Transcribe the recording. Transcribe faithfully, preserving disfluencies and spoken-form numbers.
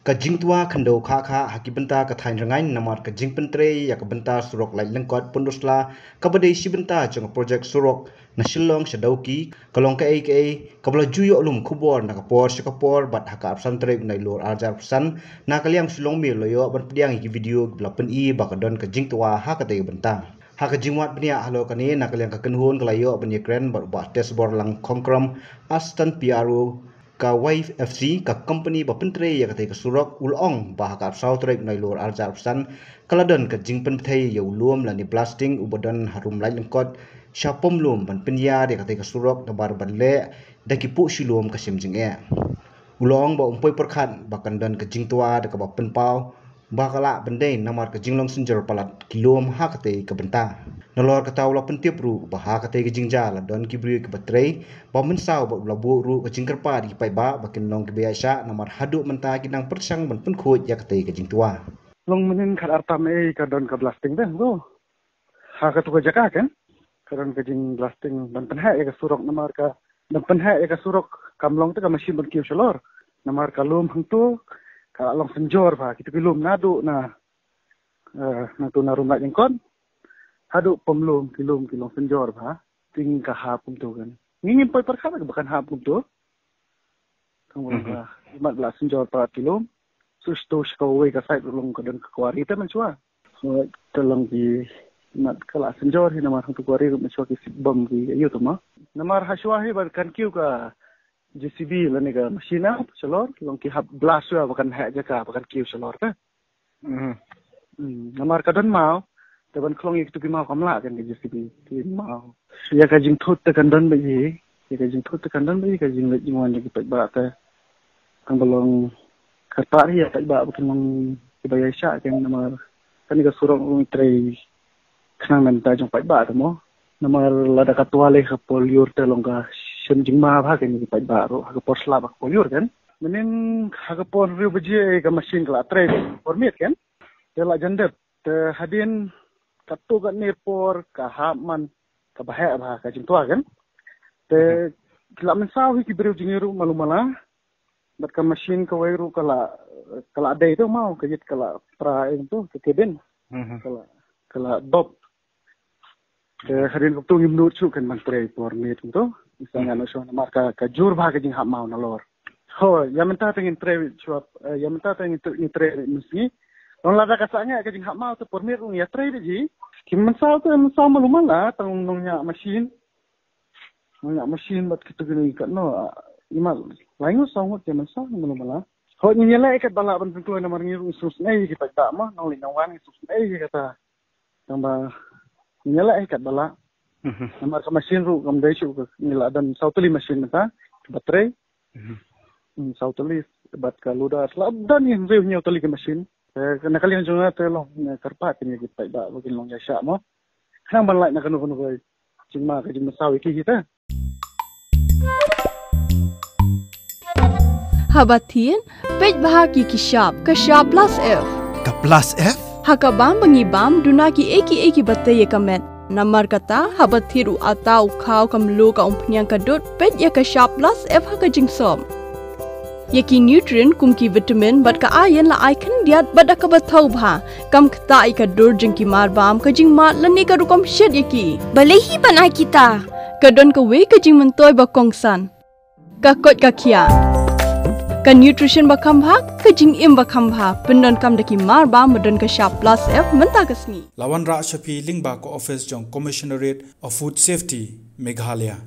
Ka jingtwa khyndew kha kha ha ki bynta ka thaiñ Rngaiñ namar ka jingpyntrei ïa ka bynta surok Laitlyngkot Pynursla kaba dei shi bynta jong ka projek surok na Shillong sha Dawki, ka long kaei kaei kaba la ju ïoh lum khubor na ka por sha ka por bad ha ka arphew san tarik u Nailur arhajar arphew san, na ka liang u Shillong Mail u la ïoh ban pdiang ïa ki video kiba la pyni ba ka don ka jingtwa ha katei ka bynta. Ha ka jingwad bniah halor kane, na ka liang ka kynhun ka la ïoh ban ïakren bad u Bah Tesborlang Khongkrom, Assistant P R O ka Y F C, ka company ba pyntrei ïa katei ka surok, u la ong ba ha ka arphew saw tarik u Nailur arhajar arphew san ka la don ka jingpynbthei ïa u lum lane blasting uba don harum Laitlyngkot sha pom lum ban pynïar ïa katei ka surok namar ban leh da ki puh shilum ka shim jingeh. U la ong ba um poi pyrkhat ba kan don ka jingtwa da kaba pynpaw ba ka lah ban dei namar ka jinglong synjor palat ki lum ha katei ka bynta. Nalor kata u la pyntip ruh ba ha katei ka jingjia la don ki briew kiba trei ba mynsaw bad u la buh ruh ka jingkyrpad ïa ki paidbah ba kin long kiba ïaishah namar haduh mynta ki nang pyrshang ban pynkhuid ïa katei ka jingtwa. Long mynhynnin khatar tam ei ka don ka blasting te, go. Ha katu ka jaka kan ka don ka jingblasting ban pynheh ïa ka surok namar ka, ban pynheh ïa ka surok kam long te ka machine ban kiew shalor. Namar ka lum hangtu ka la long synjor bha, kitu ki lum naduh na, eh, nangtu na rum Laitlyngkot haduh pom lum, ki lum ki long synjor bha. Te ngin ka hap kumtu kan. Ngi ngim poi pyrkhat ba kan hap kumtu. Tang ba, mhm, ka imat ba la synjor palat ki lum. Sus tu sha kawei ka side ruh long ka don ka kwari te mynshuwa. So te long ki imat ka la synjor hi namar hangtu kwari ruh mynshuwa ki sip bom ki ïa u tu ma. Namar ha shuwa hi ba kan kiew ka J C B lane ka machine shalor, long ki hap blast shuwa ba kan heh jaka ba kan kiew shalor te. Mhm. Hmm, namar ka don maw te ban khlong ïa kitu ki maw kam lah kan ka J C B ki maw. Ïa ka jingthut te kan don bha ïa, ïa ka jingthut te kan don bha ïa, ka jingleit jingwan ïa ki paidbah te. Tang ba long kyrpad ïa paidbah ba kin long kiba ïaishah kan namar kane ka surok long trei khnang namar jong paidbah te mo. Namar lada ka twa lei ka por lyiur te long ka shem jingma bha kan ïa ki paidbah ruh ha ka por slap ha ka por lyiur kan. Mynhynnin ha ka por hynriew baje ka machine ka la trei por miet kan. Te la jan dep. Te hadien katto katne por ka hap man kaba heh bha ka jingtwa kan. Te, mhm, ki la mynsaw hi ki briew jong ngi ruh malu mala. Bad ka machine kawei ruh ka la, ka la dei tu maw, ka ïit ka la pra ïa tu ka cabin. Mhm. Ka la, ka la dop. Te hadien kumtu ngim nud shuh kan ban trei por miet kumtu. Ngi sngewthuh namar ka, ka jur bha ka jinghap maw nalor. Hooid, ïa mynta te ngin trei shuwa, eh, ïa mynta te ngin trei, ngin trei mynsngi. Long lada ka sangeh ka jinghap maw te por miet ruh ngi ïa trei da ji. Ki mynsaw te mynsaw malu mala, tang nongñiah machine. Nongñiah machine bad kitu kine katno, ah, imat lai ngut saw ngut ki mynsaw malu mala. Hooid, ngin ïa leh ïa katba lah ban pynkloi namar ngi ruh ngi sngewsynei ïa ki paidbah ma, nongleit nongwan ngi sngewsynei ïa kata. Tang ba ngi ïa leh ïa katba lah. Mhm. Namar ka machine ruh kam dei shuh ka, ngi la don saw tylli machine mynta, ka battery. Mhm. Hmm, saw tylli bad ka loader la don ïa hynriew hynñiew tylli ka machine. Te na ka liang jong nga te long nga kyrpad ïa ki paidbah ba kin long ïaishah mo. Khnang ban lait na kano kano ka jingma ka jingmynsaw ïa ki hi te. Haba thied, peit bha ki ki shap, ka shap plus F. Ka plus F? Ha ka bam ba ngi bam, duna kiei kiei kiba tei ïa ka met. Namar kata, haba thied u atta u khaw ka mluh ka umphniang ka dud, peit ïa ka shap plus F ha ka jingsop. Ïa ki nutrient kum ki vitamin bad ka iron la ai khyndiat bad da kaba thaw bha. Kam ktah ïa ka dur jong ki mar bam, ka jingmad lane ka rukom shet ïa ki. Balei hi ban ai kita? Ka don kawei ka jingmyntoi ba kongsan. Ka koit ka khiah. Ka nutrition ba kham bha, ka jingim ba kham bha, pyndonkam da ki mar bam ba don ka shap plus F mynta ka sngi. La wanrah sha phi lyngba ka office jong Commissionerate of Food Safety, Meghalaya.